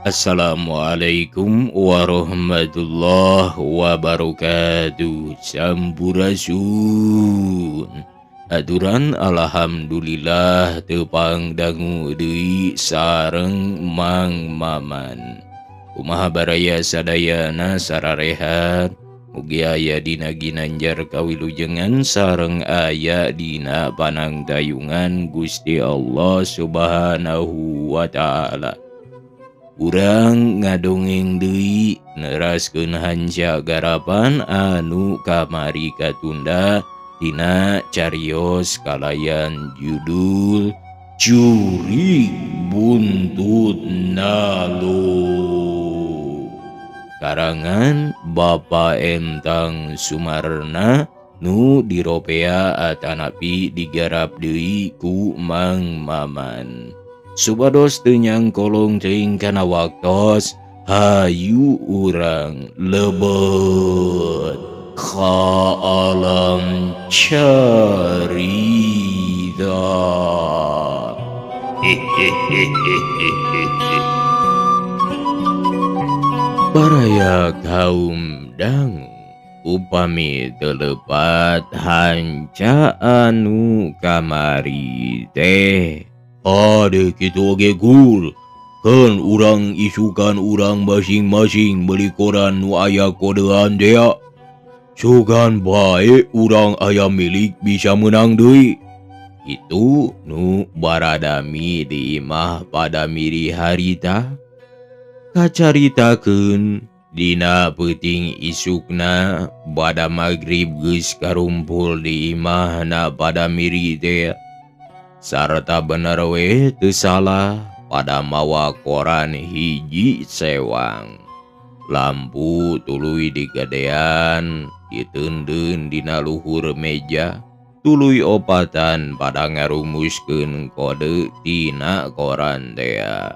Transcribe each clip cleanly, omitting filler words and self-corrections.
Assalamualaikum warahmatullahi wabarakatuh. Sampurasun. Aturan alhamdulillah tepang dangu deui sareng Mang Maman. Kumaha baraya sadayana sararehat. Mugi aya dina ginanjar kawilujengan sareng aya dina panangtayungan Gusti Allah Subhanahu wa taala. Urang ngadongeng deui neraskeun hanca garapan anu kamari katunda tina carios kalayan judul Jurig Buntut Nalu. Karangan Bapak Entang Sumarna nu diropea atanapi digarap deui ku Mang Maman. Supados teu nyangkolong teuing kana waktos, hayu urang lebet ka alam carita. Baraya kaum dangu upami teu lepat hanca anu kamari teh. Ade kitu oge gul. Keun urang isukan urang masing-masing beli koran nu aya kodean dea. Sugan bae urang aya milik bisa menang deui. Itu nu baradami di imah pada miri harita. Kacaritakeun dina peuting isukna bada magrib geus karumpul di imahna pada miri teh. Sarta bener we teu salah pada mawa koran hiji sewang. Lampu tuluy digedean, diteundeun dina luhur meja, tuluy opatan pada ngarumuskeun kode tina koran tea.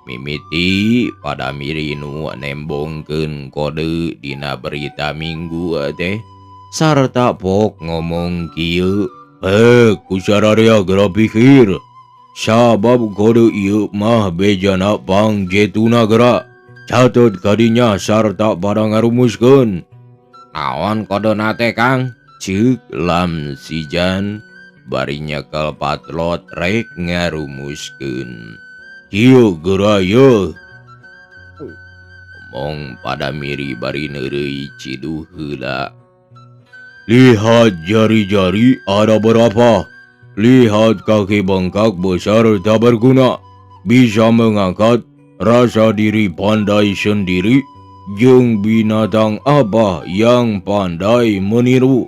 Mimiti pada miri nu nembongkeun kode dina berita minggu teh, sarta pok ngomong kieu. Kusararia geura pikir. Sabab kode ieu mah bejana pang jetuna geura. Catet kadinya sarta pada ngarumuskeun. Naon kodena teh Kang? Ceuk Lam Sijan bari nyekel patlot rek ngarumuskeun. Kieu geura yeuh. Omong pada miri bari neureuy ciduh heula. Lihat jari-jari ada berapa. Lihat kaki bengkak besar tak berguna. Bisa mengangkat rasa diri pandai sendiri. Jeung binatang apa yang pandai meniru.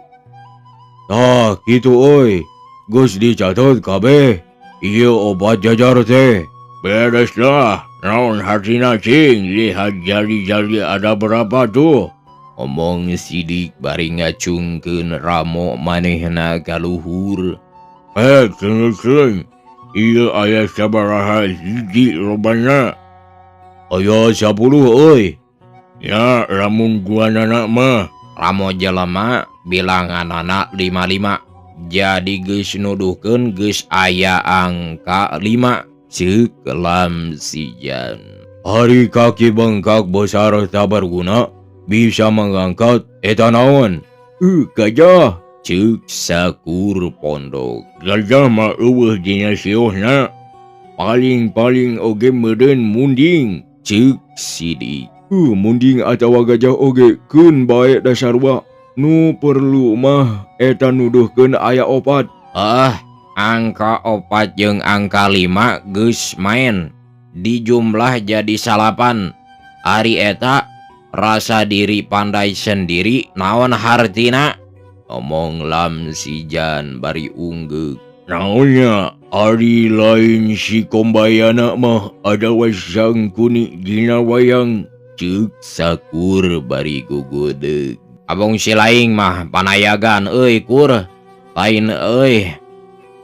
Tah kitu euy. Geus dicatat kabeh. Ieu obat jajar teh. Beres lah. Naon hartina cing. Lihat jari-jari ada berapa tuh. Omong sidik bari ngacungkeun ramo manehna ka luhur. Keun. Ieu aya sabaraha hiji lobana? Aya 10 euy. Ya, lamun guanana mah. Ramo jelema bilanganana 55. Jadi geus nuduhkeun geus aya angka 5. Ceuk Lam Sijan. Ari kaki bengkak besar tak berguna. Bisa mengangkat eta naon? Gajah. Ceuk sakur pondok. Gajah mah eueuh dina sieuhna. Paling-paling oge meureun munding. Ceuk sidik. Munding atawa gajah oge keun bae dasarwa. Nu perlu mah eta nuduhkeun aya opat. Ah, angka 4 jeung angka 5 geus main. Dijumlah jadi 9. Ari eta rasa diri pandai sendiri naon hartina? Omong Lam Sijan bari unggeuk. Naonnya ari lain si Kombayana mah ada Sangkuni dina wayang. Ceuk sakur bari gugudeug. Abong si laing mah panayagan euy kur. Lain euy.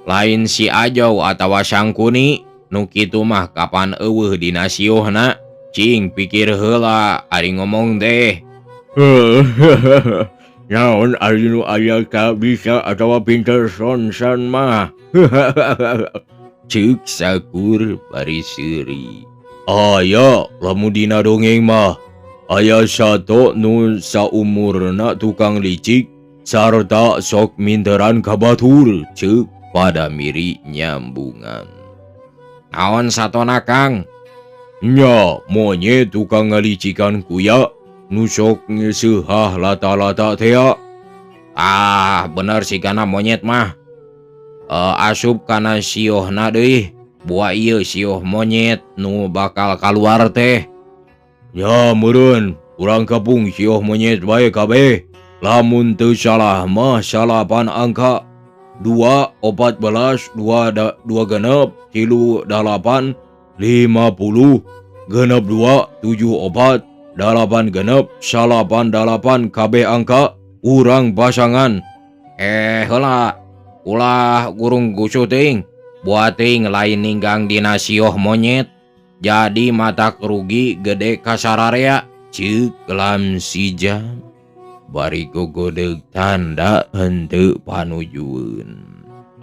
Lain si Ajau atawa Sangkuni nu kitu mah kapan eueuh dina sieuhna. Cing pikir heula ari ngomong teh. Naon ari nu aya ka bisa atawa pinter sonsan mah. Ceuk sakur bari seuri. Aya lamun dina dongeng mah aya sato nu saumurna tukang licik sarta sok minteran ka batur ceuk Padamiri nyambungan. Naon satona Kang? Nya monyet tukang ngalicikan kuya nu sok ngeseuhah lata-lata tea. Ah bener sigana monyet mah. Asup kana siohna deui. Buah ieu sioh monyet nu bakal kaluar teh. Ya meureun urang kapung sioh monyet bae kabeh. Lamun teu salah mah salapan angka 2 14 2 2 genep 3 8 50 genep 2 7 4 8 genep 8 8 kabeh angka urang pasangan. Heula ulah gurung gusuh teuing. Buat teuing lain ninggang dina sioh monyet jadi mata rugi gede kasararea ceuk Lamsija bari gogodeg tanda henteu panujueun.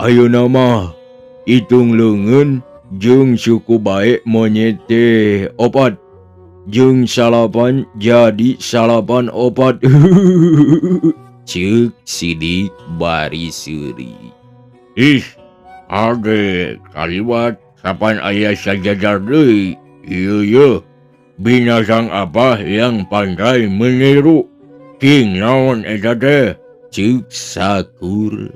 Ayeuna mah hitung leungeun jeung suku bae monyet teh 4 jeung 9 jadi 9 4. Ceuk Sidik bari seuri. Ih, ade kaliwat kapan aya sajajar deui? Ieu ye, binatang apa yang pandai meniru? King naon eta teh? Ceuk Sakur.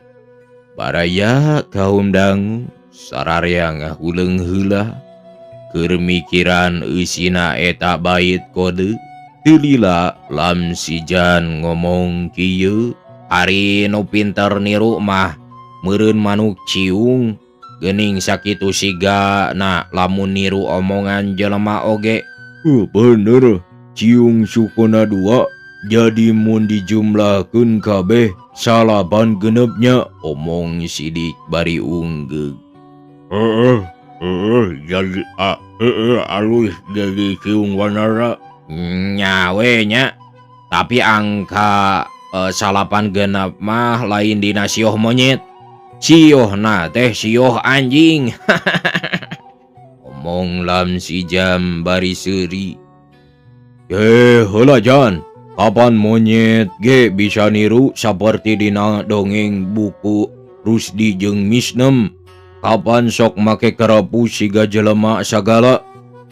Baraya kaum dangu sararea ngahuleung heula keur mikiran eusina eta bait kode. Teu lila Lamsijan ngomong kieu, ari nu pinter niru mah meureun manuk ciung geuning sakitu siga na lamun niru omongan jelema oge. Bener, ciung sukuna 2 jadi mun dijumlahkeun kabeh 9 genepnya, omong Sidik bari unggeug. Heeh, heeh, jadi heeh alus jadi ciung wanara. Nya we nya, tapi angka 9 genep mah lain dina sioh monyet. Siohna teh sioh anjing. Omong Lamsijam bari seuri. Heula Jan, kapan monyet ge bisa niru saperti dina dongeng buku Rusdi jeung Misnem? Kapan sok make kerapu siga jelema sagala?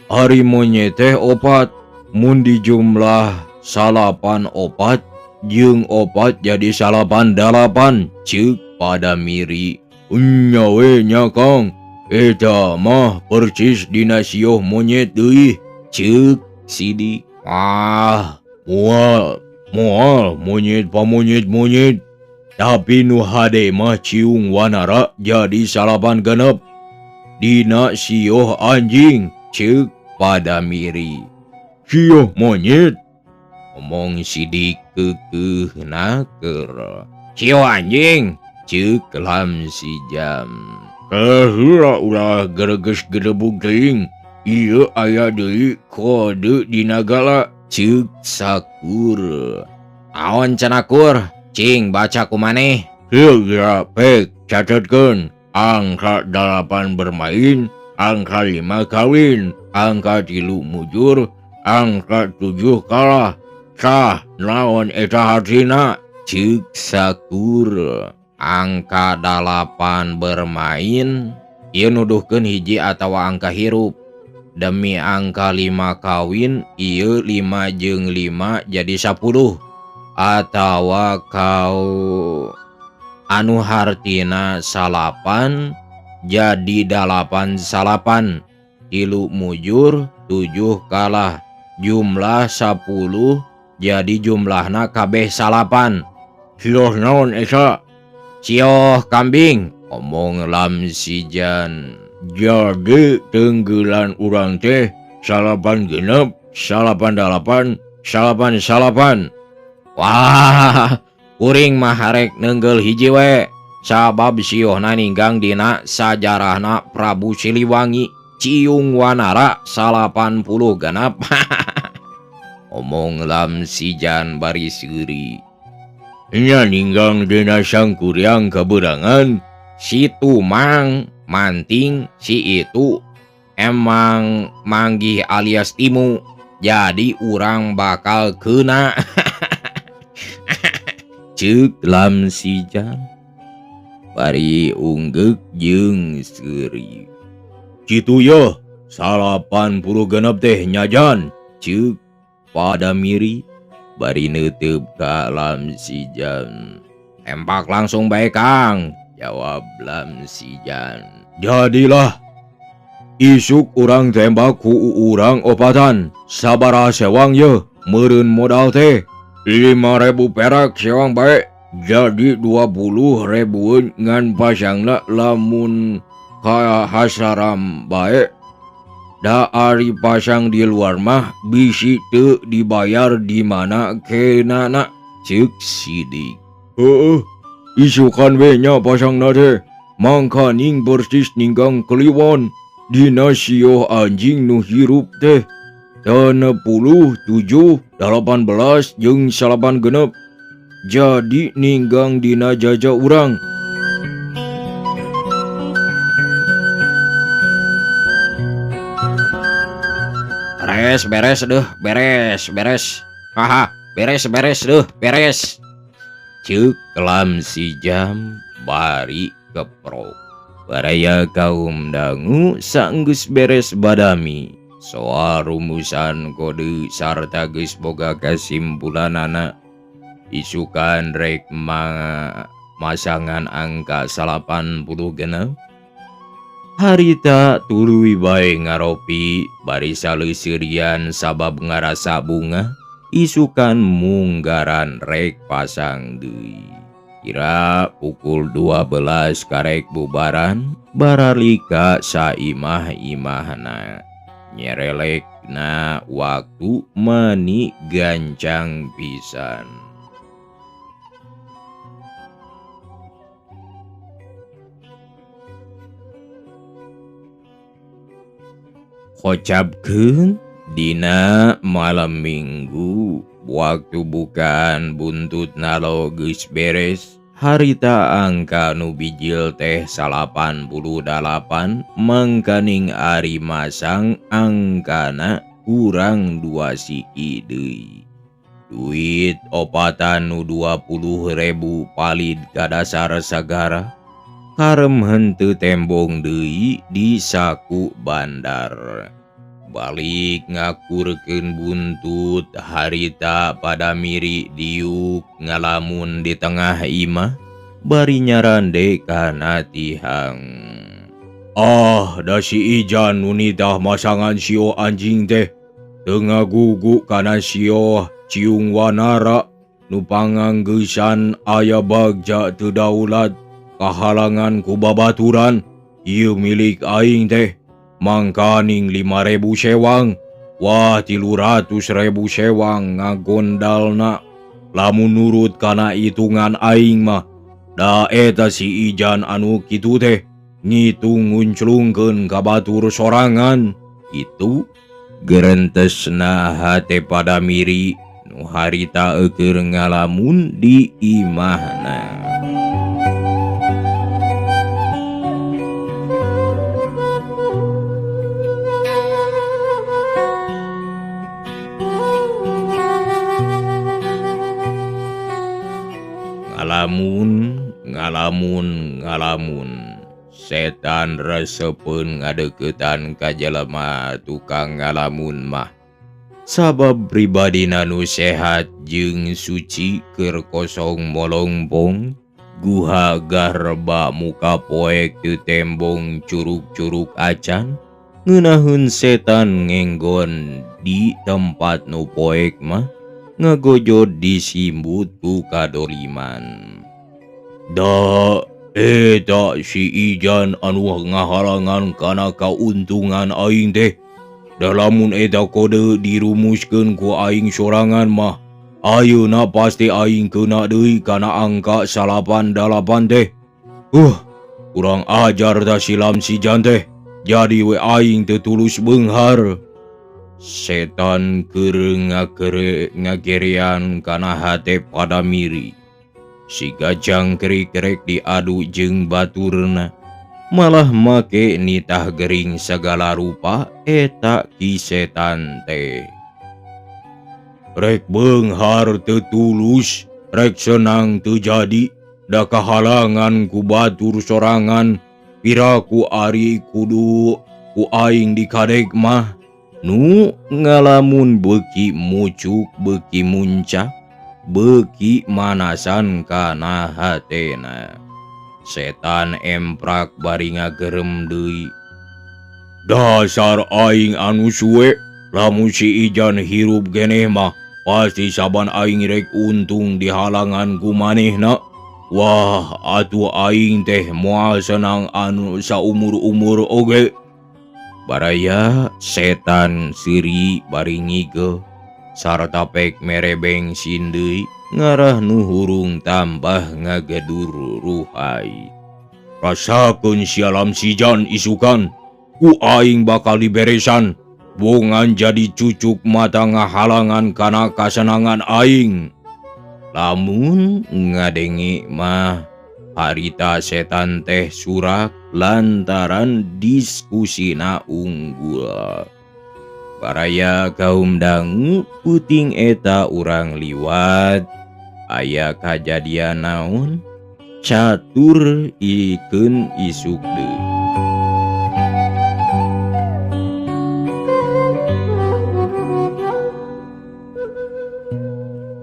Ari monyet teh 4, mun dijumlah 9 4 jeung 4 jadi 9 8, ceuk Padamiri. Nya we nya Kang, eta mah percis dina sioh monyet deui, ceuk Sidik. Ah, moal moal monyet pamonyet monyet, tapi nu hade mah ciung wanara jadi 9 genep dina sioh anjing, ceuk Padamiri. Sioh monyet, omong Sidik keukeuh naker. Sioh anjing, ceuk Lamsijam. Heula ulah gereges gedebug teuing, ieu aya deui kode dina gala, ceuk Sakur. Naon cenah Kur? Cing baca ku maneh. Heula pek catetkeun, angka 8 bermain, angka 5 kawin, angka 3 mujur, angka 7 kalah. Tah naon eta hartina? Ceuk Sakur. Angka 8 bermain ieu nuduhkeun hiji atawa angka hirup. Demi angka 5 kawin ieu 5 jeung 5 jadi 10 atawa kau anu hartina 9 jadi 8 9, 3 mujur 7 kalah, jumlah 10 jadi jumlahna kabeh 9. Sioh naon eta? Sioh kambing, omong Lamsijan. Jadi tenggelan urang teh 9 genep 9 8 9 9. Wah, kuring mah harek nenggel hiji we, sabab siohna ninggang dina sajarahna Prabu Siliwangi ciung wanara 80 genep. Omong Lamsijan bari seuri. Nya ninggang dina Sangkuriang kaberangan si Tumang manting si itu Emang manggih alias timu jadi urang bakal kena. Ceuk Lam Sijan bari unggeuk jeung seuri. Kitu yeuh 86 teh nyajan ceuk pada miri bari neuteup ka Lam Sijan. Tempak langsung bae Kang, jawab Lam Sijan. Jadilah isuk urang tembak ku urang opatan. Sabaraha sewang yeuh meureun modal teh 5.000 perak sewang bae. Jadi 20 ribuan ngan pasangna lamun kahasaram bae. Da ari pasang di luar mah bisi teu dibayar di mana kenana ceuk Sidik. Heueuh, isukan we nya pasangna teh. Mangkaning persis ninggang kliwon dina sioh anjing nu hirup teh 67, 18 jeung 96. Jadi ninggang dina jaja urang. Beres beres deuh, beres beres. Haha, beres beres deuh, beres. Ceuk Lam Sijam bari keprok. Baraya kaum dangu sanggeus beres badami. Soal rumusan kode sarta geus boga kasimpulanana. Isukan rek masangan angka 86. Harita tuluy bae ngaropi bari saleuseurian sabab ngarasa bunga. Isukan munggaran rek pasang deui. Kira pukul 12 karek bubaran baralika saimah-imahna. Nyerelekna waktu mani gancang pisan. Kocapkeun dina malam minggu waktu bukaan buntut nalo geus beres. Harita angka nu bijil teh 88 mangkaning ari masang angkana kurang 2 siki deui. Duit opatan nu 20.000 palid ka dasar sagara. Karem henteu tembong deui di saku bandar. Balik ngakurkeun buntut harita pada miri diuk ngalamun di tengah imah bari nyarande kana tihang. Ah, da si Ijan nu nitah masangan sio anjing teh teu ngagugu kana sio ciung wanara nu panganggeusan aya bagja teu daulat kahalangan ku babaturan. Ieu milik aing teh. Mangkaning 5.000 sewang. Wah, 300.000 sewang ngagondalna. Lamun nurut kana hitungan aing mah da eta si Ijan anu kitu teh ngitung ngunclungkeun ka batur sorangan. Itu gerentesna hate pada miri nu harita eueur ngalamun di imahna. Ngalamun, ngalamun, ngalamun. Setan resepeun ngadeukeutan ka jelema tukang ngalamun mah. Sabab pribadina nu sehat jeung suci keur kosong molongpong, guha garba muka poek teu tembong curug-curug acan, ngeunaheun setan ngenggon di tempat nu poek mah. Ngagojod disimbut ku kadoliman. Da eta si Ijan anu ngahalangan kana kauntungan aing teh. Da lamun eta kode dirumuskeun ku aing sorangan mah, ayeuna pasti aing keuna deui kana angka 88 teh. Kurang ajar da si Lam Sijan teh. Jadi we aing teu tulus beunghar. Setan keur ngagerean kana hate pada miri. Si gajang krik-krek diadu jeung baturna. Malah make nitah gering segala rupa eta Ki Setan teh. Rek beunghar teu tulus, rek senang teu jadi, da kahalangan ku batur sorangan, piraku ari kudu ku aing dikadek mah. Nu ngalamun beuki mucuk beuki muncak, beuki manasan kana hatena. Setan emprak bari ngagerem deui. Dasar aing anu suwe, lamun si Ijan hirup geneh mah pasti saban aing rek untung di halangan ku manehna. Wah, atuh aing teh moal senang anu saumur-umur oge. Baraya setan seuri bari ngigel sarta pek mere bensin deui ngarah nu hurung tambah ngagedur ruhai. Rasakeun sia Lamsijan isukan, ku aing bakal diberesan, bongan jadi cucuk mata ngahalangan kana kasenangan aing. Lamun ngadenge mah harita setan teh surak lantaran diskusina unggul. Baraya kaum dangu puting eta urang liwat aya kajadian naon catur ikeun isuk deui.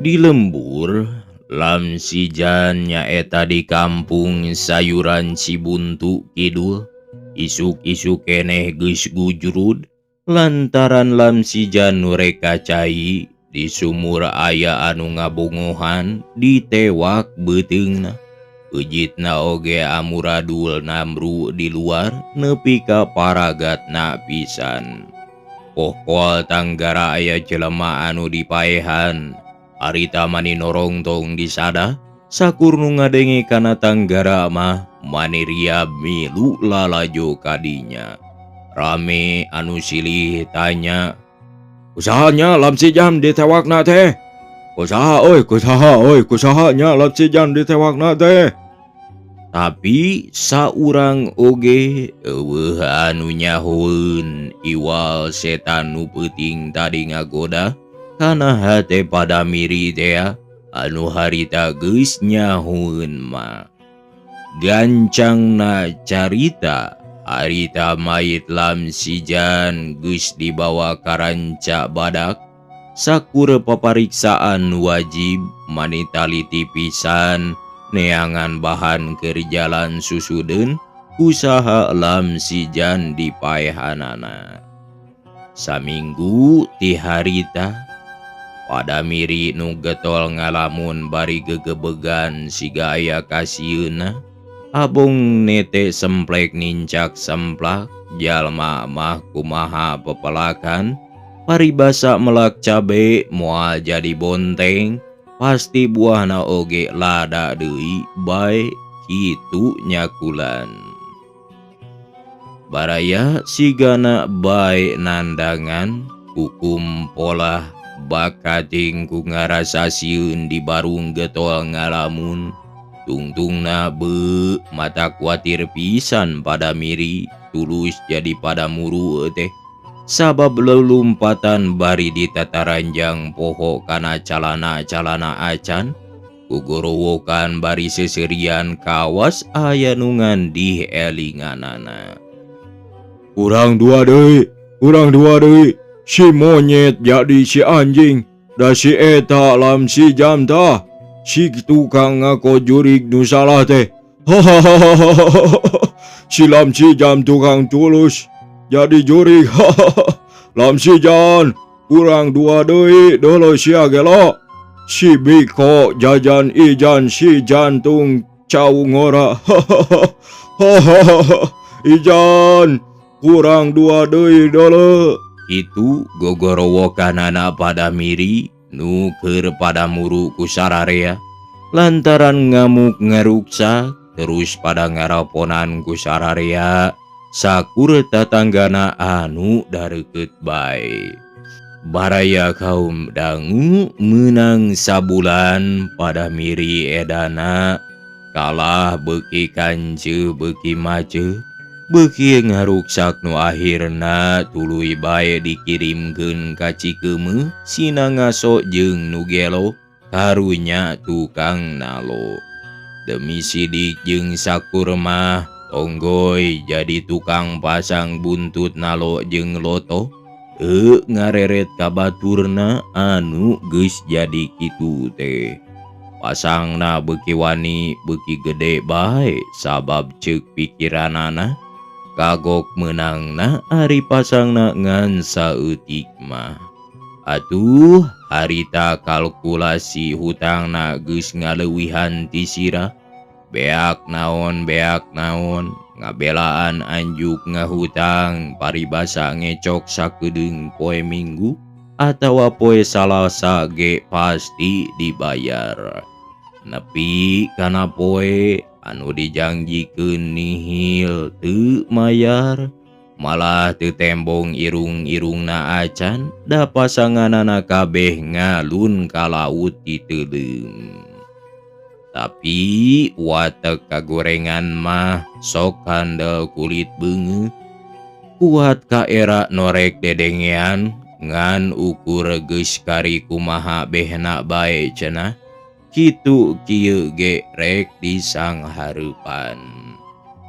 Di lembur Lamsijan nyaeta di kampung sayuran Cibuntu Kidul, isuk-isuk keneh geus gujrud lantaran Lamsijan nu rek kacai di sumur aya anu ngabongohan ditewak beuteungna. Ujitna oge amuradul namru di luar nepi ka paragatna pisan. Pohpoal tanggara aya jelema anu dipaehan. Harita mani norongtong disada, sakur nu ngadenge kana tanggara mah mani riab milu lalajo kadinya. Rame anu silih tanya, "Usahanya Lamsijan ditewakna teh?" "Kusaha euy, kusaha euy, kusahanya Lamsijan ditewakna teh?" Tapi saurang oge eueuh anu nyahoeun iwal setan nu peuting tadi ngagoda kana hate pada miri tea anu harita geus nyahoeun mah. Gancangna carita harita mayit Lamsijan geus dibawa ka ranca badak. Sakur papariksaan wajib manitaliti pisan neangan bahan keur jalan susudeun usaha Lamsijan dipaehanana. Saminggu ti harita pada miri nu getol ngalamun bari gegebegan siga aya kasieuna, abong nete semplek nincak semplak, jalma mah kumaha pepelakan, paribasa melak cabe moal jadi bonteng, pasti buahna oge lada deui bae kitu nyakulan. Baraya sigana bae nandangan hukum polah bakating ku ngarasa sieun di barung getol ngalamun. Tungtungna be mata kuatir pisan pada miri tulus jadi pada muru teh. Sabab lelumpatan bari ditataranjang poho kana calana-calana acan, kugorowokan bari seserian kawas aya nu ngandih elinganana. Kurang dua deui, kurang dua deui. Si monyet jadi si anjing, da si eta Lamsijan tah. Si tukang ngakojurig nu salah teh. Hahaha. Si Lamsijan tukang tulus jadi jurig. Hahaha. Lamsijan kurang dua deui dolo sia gelo. Si Biko jajan ijan si jantung cau ngora. Hahaha. Ijan kurang dua deui dolo. Itu gogorowokanana pada miri nu keur pada muru ku sararea lantaran ngamuk ngaruksa terus pada ngaraponan ku sararea sakur tatanggana anu dareukeut bae. Baraya kaum dangu menang sabulan pada miri edana kalah beuki kanceu beuki mace. Beuki ngaruksak nu akhirna tuluy bae dikirimkeun ka Cikeumeuh sina ngaso jeung nu gelo karunya tukang nalo. Demi Sidik jeung Sakur mah tonggoy jadi tukang pasang buntut nalo jeung loto teu ngareret ka baturna anu geus jadi kitu teh. Pasangna beuki wani beuki gede bae sabab ceuk pikiranana kagok meunangna ari pasangna ngan saeutik mah. Atuh harita kalkulasi hutangna geus ngaleuwihan ti sirah. Beak naon ngabelaan anjuk ngahutang paribasa ngecok sakedeung poe Minggu atawa poe Salasa ge pasti dibayar. Nepi kana poe anu dijangjikeun nihil teu mayar, malah teu tembong irung-irungna acan da pasanganana kabeh ngalun ka laut diteuleum. Tapi watek kagorengan mah sok handel kulit beungeut, kuat ka era norek dedengean ngan ukur geus kari kumaha behna bae cenah. Kitu kieu ge rek disanghareupan.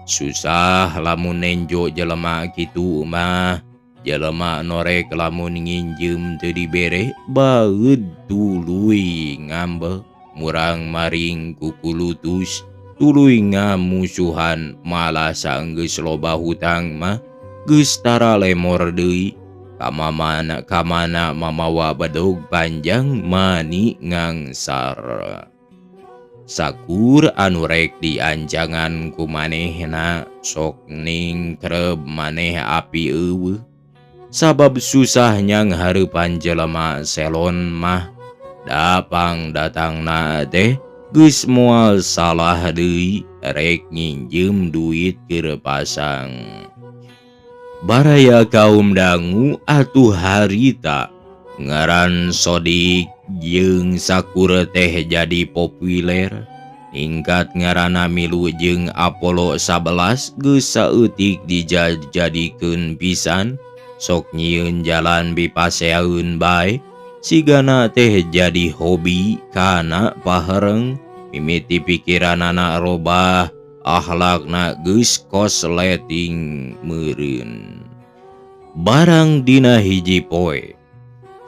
Susah lamun nenjo jelema kitu mah, jelema norek lamun nginjeum teu dibere baeud tuluy ngambek, murang maring kukulutus, tuluy ngamusuhan malah sanggeus loba hutang mah geus tara lemor deui. Kamana kamana mamawa bedog panjang mani ngangsar. Sakur anu rek diancangan ku manehna sok ningkreb maneh api eueuh. Sabab susah nyanghareupan jelema selon mah dapang datangna teh geus moal salah deui rek nginjeum duit keur pasang. Baraya kaum dangu atuh harita ngaran Sodik jeung Sakur teh jadi populer. Ningkat ngaranna milu jeung Apollo 11 geus saeutik dijadikeun pisan, sok nyieun jalan bipaseaeun bae. Sigana teh jadi hobi kana pahereng, mimiti pikiranana robah, akhlakna geus kosleting meureun. Barang dina hiji poe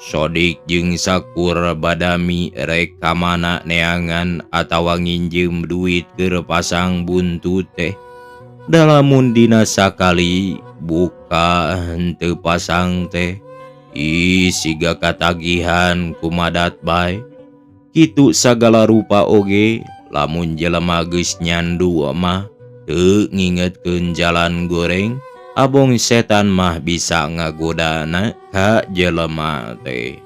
Sodik jeung Sakur badami rek kamana neangan atawa nginjeum duit keur pasang buntut teh. Dalamun dina sakali buka henteu pasang teh, ih siga katagihan kumadat bae. Kitu sagala rupa oge lamun jelema geus nyandu mah teu ngingetkeun jalan goreng, abong setan mah bisa ngagodana ka jelema teh.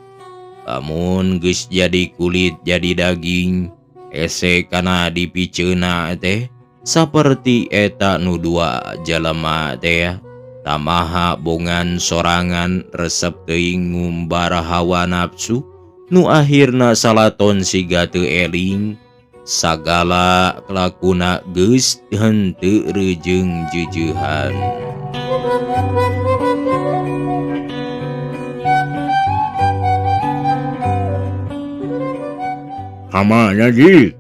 Lamun geus jadi kulit jadi daging, hese kana dipiceuna teh saperti eta nu dua jelema teh. Tamaha bongan sorangan resep teuing ngumbar hawa nafsu nu akhirna salaton siga teu eling. Sagala lakuna geus henteu reujeung jeujehan. Kamana di?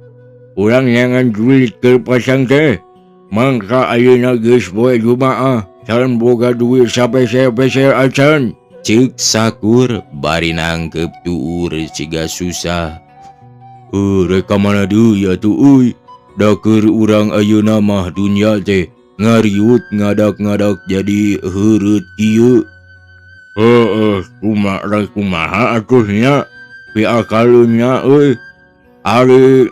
Urang neangan duit keur pasang teh. Mangka ayeuna geus poe Jumaah, can boga duit sapeser-peser acan. Ceuk Sakur bari nangkep tuur siga susah. Rek ka mana deui atuh euy? Da keur urang ayeuna mah dunya teh ngariut ngadak-ngadak jadi heureut kieu. Heueuh, kumaha rek kumaha atuh nya? Piakalun nya euy. Ari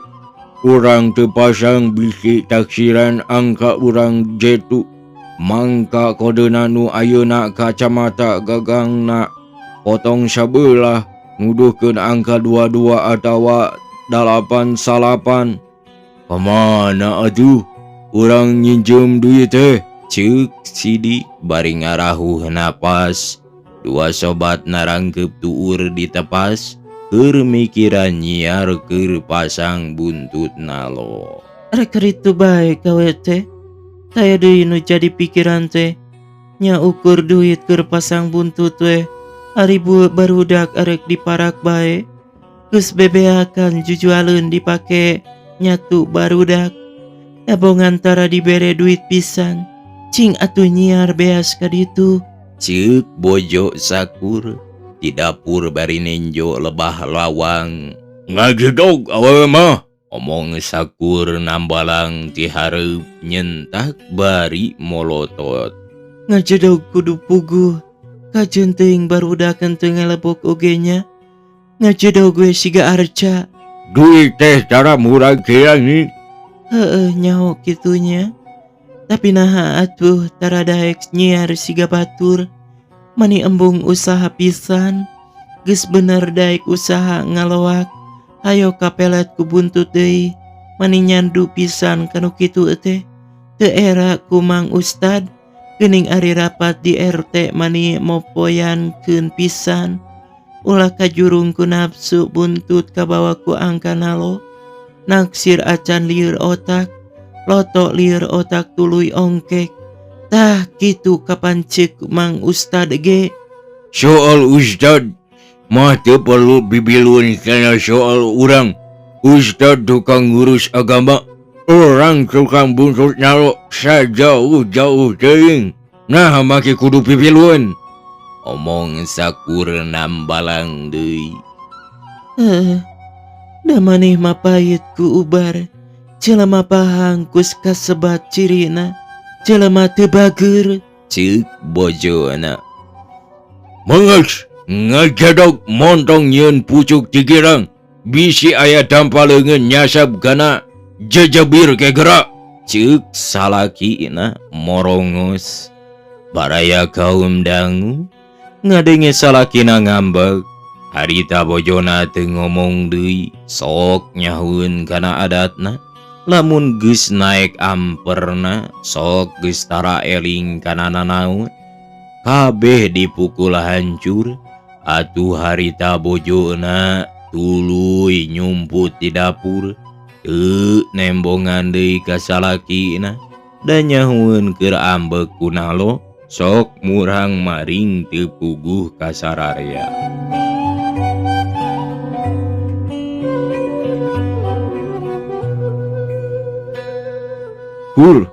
urang teu pasang bisi taksiran angka urang jetu. Mangka kodena nu ayeuna kacamata gagangna potong sabelah nuduhkeun angka 22 atawa 89. Kamana atuh urang nginjeum duit teh? Ceuk Sidik bari ngarahuh napas. Dua sobat narangkeup tuur ditepas keur mikiran nyiar keur pasang buntut nalo. Rek kitu bae gawe teh. Taya deui nu jadi pikiran teh nya ukur duit keur pasang buntut we ari barudak arek diparak bae geus bebeakan jujualeun dipake nyatu barudak tabongan tara dibere duit pisan cing atuh nyiar beas ka ditu. Ceuk bojo Sakur di dapur bari nenjo lebah lawang. Ngajedog awewe mah, omong Sakur nambalang ti hareup nyentak bari molotot. Ngajedog kudu puguh kajeun teuing barudak teu ngalebok oge nya. Ngajedog we siga arca. Duit teh tara murag kieu. Heeh nyaho kitu nya. Tapi naha atuh tara daek nyiar siga batur. Mani embung usaha pisan. Geus bener daek usaha ngaloak. Hayo kapelet ku buntut deui. Mani nyandu pisan kanu kitu teh. Teu era ku Mang Ustad. Geuning ari rapat di RT mani mopoyankeun pisan. Ulah kajurung ku nafsu buntut kabawa ku angka nalo. Naksir acan lieur otak. Loto lieur otak tuluy ongkek. Tah kitu kapan ceuk Mang Ustad ge. Soal Ustad mah teu perlu bibilun kana soal urang. Ustad tukang ngurus agama, orang tukang buntut nalo sajauh-jauh teuing. Nah make kudu pipiluan. Omong Sakur nambalang deui. Heuh. Da maneh mah pahit ku ubar. Jelema pahang kus kasebat cirina. Jelema teu bager. Ceuk bojona. Mengeus ngajedog montong nyieun pucuk tigirang. Bisi aya dampa leungeun nyasab kana jejebir ke gerak. Ceuk salakina morongos. Baraya kaum dangu ngadenge salakina ngambek. Harita bojona teu ngomong deui, sok nyahueun kana adatna. Lamun geus naek amperna, sok geus tara eling kana nanaon. Kabeh dipukul hancur. Atuh harita bojona tuluy nyumput di dapur. Teu nembongan deui ka salakina. Da nyahueun keur ambek ku nalo, sok murang maring teu puguh ka sararea. Pur,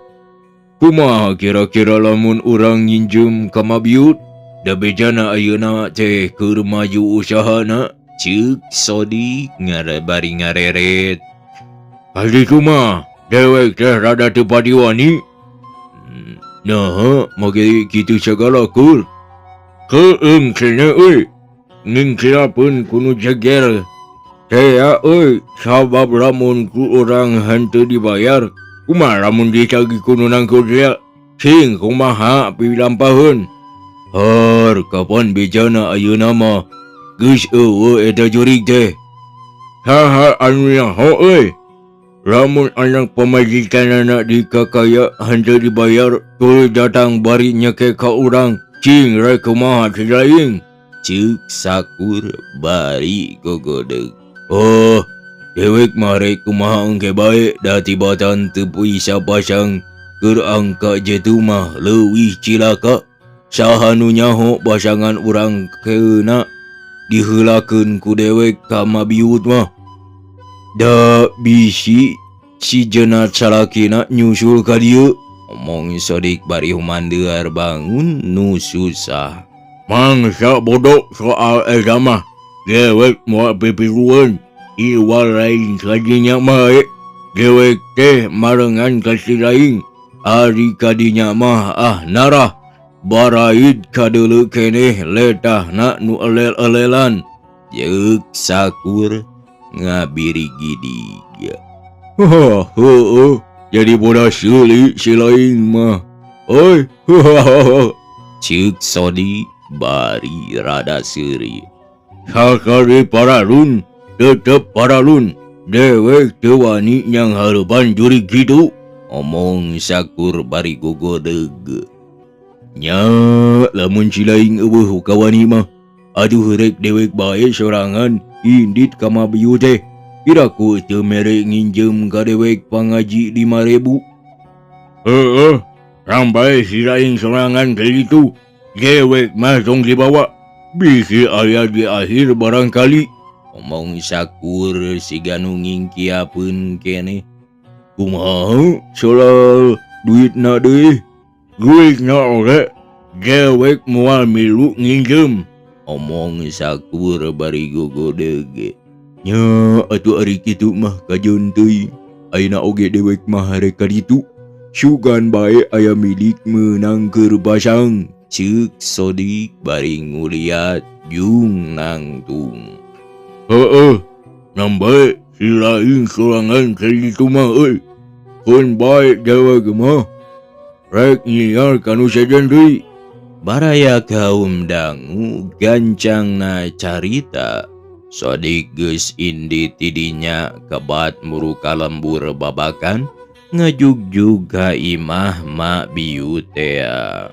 kumaha kira-kira lamun urang nginjem ka Mabiut? Da bejana ayeuna teh keur maju usahana. Ceuk Sodik bari ngareret. Kali kumaha dewek teh rada teu padiwani. Naha make kitu sagala kur. Keung cenah euy. Ngingkilapeun ku nu jeger. Teh euy, sabab lamun ku urang henteu dibayar, kumaha lamun ditagih ku nu nangkul dia? Cing kumaha pilampaheun. Har kapan bejana ayeuna mah geus eueuh eta jurig teh. Saha anu nyaho euy? Lamun anak pamajikanana dikakaya henteu dibayar, tuluy datang bari nyeke ka urang, cing rek kumaha si lain. Ceuk Sakur bari gogodeg. Oh, dewek mah rek kumaha engke bae da tibatan teu bisa pasang keur angka jitu mah leuwih cilaka. Saha nu nyaho pasangan urang keuna diheulakeun ku dewek ka Mabiut mah. Da bisi si jenat salakina nyusul ka dieu. Omong Sodik bari humandear bangun nu susah. Mangsa bodoh soal eta mah. Dewek moal pipilueun. Iwal lain kadinya mah dewek teh marengan ka si lain. Ari kadinya mah ah narah. Baraid kadeuleu keneh letahna nu elel-elelan. Ceuk Sakur ngabirigidig. Heuh, jadi bodas seuli si lain mah. Oi. Ceuk Sodik bari rada seuri. Sakali paralun tetep paralun. Dewek teu wani nyanghareupan jurig kitu. Omong Sakur bari gogodeg. Nya lamun si lain eueuh kawani mah. Aduh rek dewek bae sorangan indit ka Mabiu teh. Iraku teu mere nginjem ka dewek pangaji 5.000. Heeh, Sampai si lain sorangan ke itu dewek mah tong dibawa bisi aya di akhir barangkali. Omong Sakur siga nu ngingkiapeun keneh. Kumaha soal duitna deui? Duitna oge dewek moal milu nginjem. Omong Sakur bari gogodeg. Nya atuh ari kitu mah kajeun teuing. Ayeuna oge dewek mah rek ka ditu. Sugan bae aya milik meunang keur pasang. Ceuk Sodik bari nguliat jung nangtung. Heeh, nambae si lain sorangan ka ditu mah euy. Keun bae dewek mah rek nyiar ka nu sejen deui. Baraya kaum dangu gancangna carita. Sodik geus indi tidinya kebat muru kalembur babakan ngajugjug ka imah Mak Biut tea.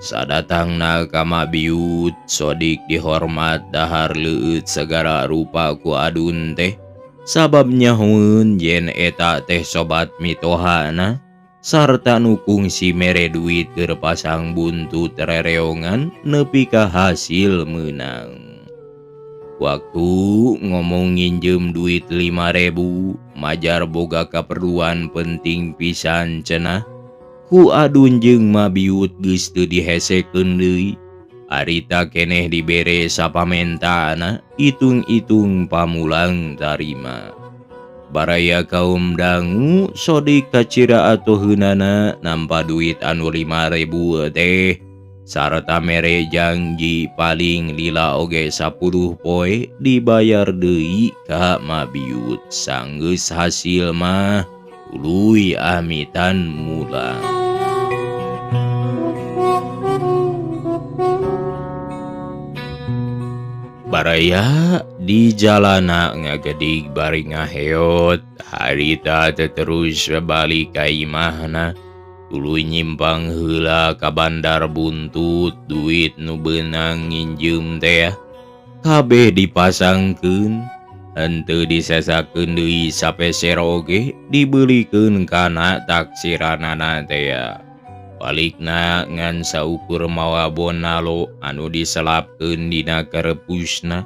Sadatangna ka Mak Biut, Sodik dihormat dahar leueut segala rupa ku adun teh. Sabab nyahoeun yen eta teh sobat mitohana sarta nu kungsi mere duit keur pasang buntut rereongan nepi ka hasil meunang. Waktu ngomong nginjem duit 5.000 majar boga kaperluan penting pisan cenah. Ku adun jeung Mak Biut geus teu dihesekeun deui. Harita keneh dibere sapamentaana, itung-itung pamulang tarima. Baraya kaum dangu Sodik kacira atuheunana nampa duit anu 5.000 teh. Sarta mere janji paling lila oge 10 poe dibayar deui ka Mak Biut. Sanggeus hasil mah tuluy amitan mulang. Baraya di jalana ngagedig bari ngaheot, harita teh terus balik ka imahna. Tuluy nyimpang heula ka bandar buntut duit nu beunang nginjem teh kabeh dipasangkeun, henteu disesakeun deui sapeser oge dibeulikeun kana taksiranana teh. Balikna ngan saukur mawa bonalo anu diselapkeun dina karepusna,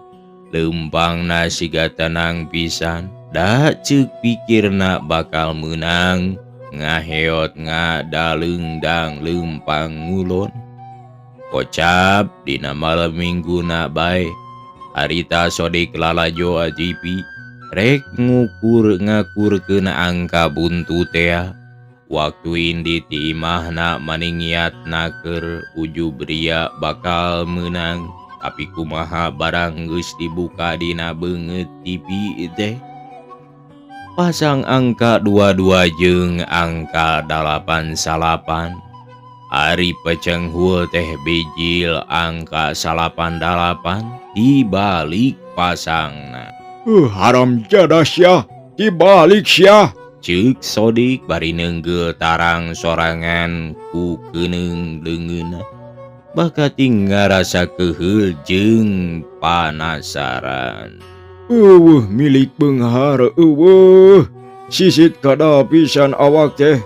leumpangna siga tenang pisan, da ceuk pikirna bakal meunang. Ngaheot ngadaleungdang leumpang ngulon. Kocap dina malam mingguna bae. Harita Sodik lalajo TV rek ngukur ngakurkeun angka buntu tea. Waktu indi ti imahna maningiatna keur ujub ria bakal meunang. Tapi kumaha barang geus dibuka dina beungeut TV teh. Pasang angka 22 jeung angka 89. Ari pecenghul teh bijil angka 88 dibalik pasangna. Haram jadah sia, dibalik sia. Ceuk Sodik bari neunggeuh tarang sorangan ku keuneung leungeunna. Bakating ngarasa keuheul jeung panasaran. Eueuh milik beunghar eueuh sisit kada pisan awak teh.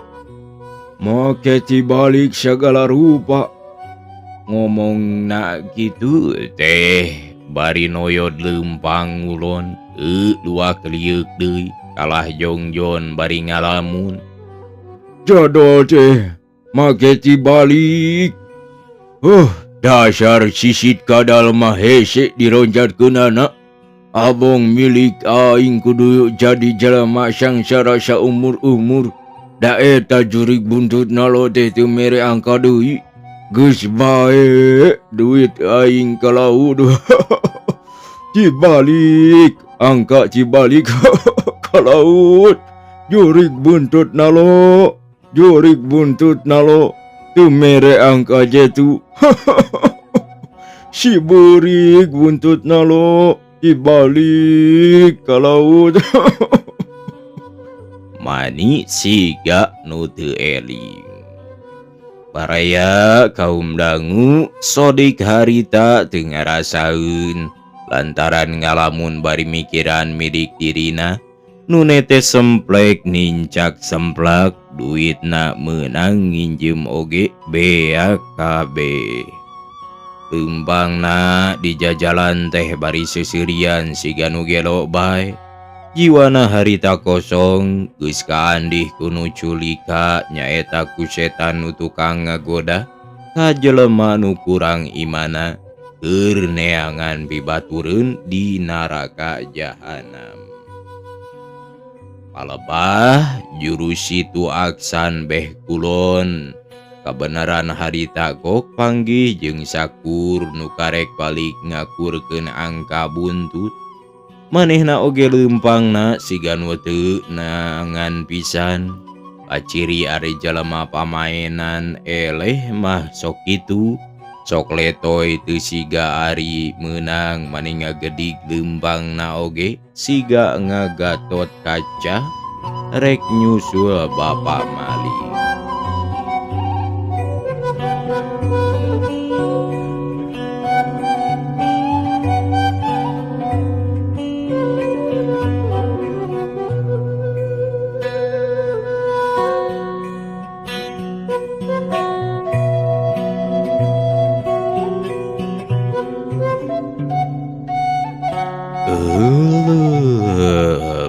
Make dibalik segala rupa. Ngomongna kitu teh bari noyod leumpang ngulon, dua kelieuk deui kalah jongjon bari ngalamun. Jadol teh make dibalik. Dasar sisit kadal mah hese dironjatkeunana. Abong milik aing kudu jadi jelema sangsara saumur-umur. Da eta jurig buntut nalo teh teu mere angka deui. Geus bae duit aing ka laut. Cibalik angka cibalik ka laut. Jurig buntut nalo, jurig buntut nalo teu mere angka jetu. Si burig buntut nalo dibalik ka laut. Mani siga nu teu eling. Baraya kaum dangu Sodik harita teu ngarasaeun lantaran ngalamun bari mikiran milik dirina. Nu nete semplek nincak semplak duitna meunang nginjem oge beak kabeh. Leumpangna di jajalan teh bari seuseurian siga nu gelo bae. Jiwana harita kosong geus kaandih ku nu culika nyaeta ku setan nu tukang ngagoda ka jelema nu kurang imana keur neangan pibatureun di naraka jahanam. Palebah juru situ aksan beh kulon kabeneran harita gok panggih jeung sakur nu karek balik ngakurkeun angka buntut. Manehna oge leumpangna siga nu teu nangan pisan. Paciri ari jelema pamaenan eleh mah sok kitu. Sok letoy teu siga ari meunang mani ngagedig leumpangna oge siga ngagatot kaca rek nyusul Bapak Malik.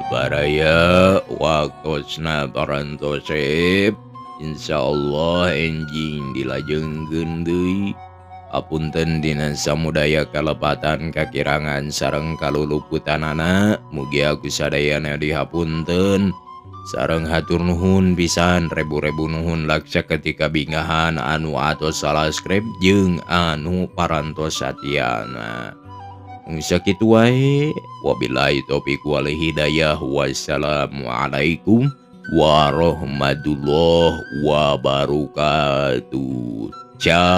Baraya waktosna parantosep insyaallah enjing dilajengkeun deui. Apunten dina samudaya kalepatan kakirangan sareng kaluluputanana mugia ku sadayana dihapunten sareng hatur nuhun pisan rebu-rebu nuhun laksa ketika bingahan anu atos salaskrep jeung anu parantos satiana. Sakitu wae, wabillahi taufiq wal hidayah, wassalamualaikum warahmatullahi wabarakatuh. Ciao.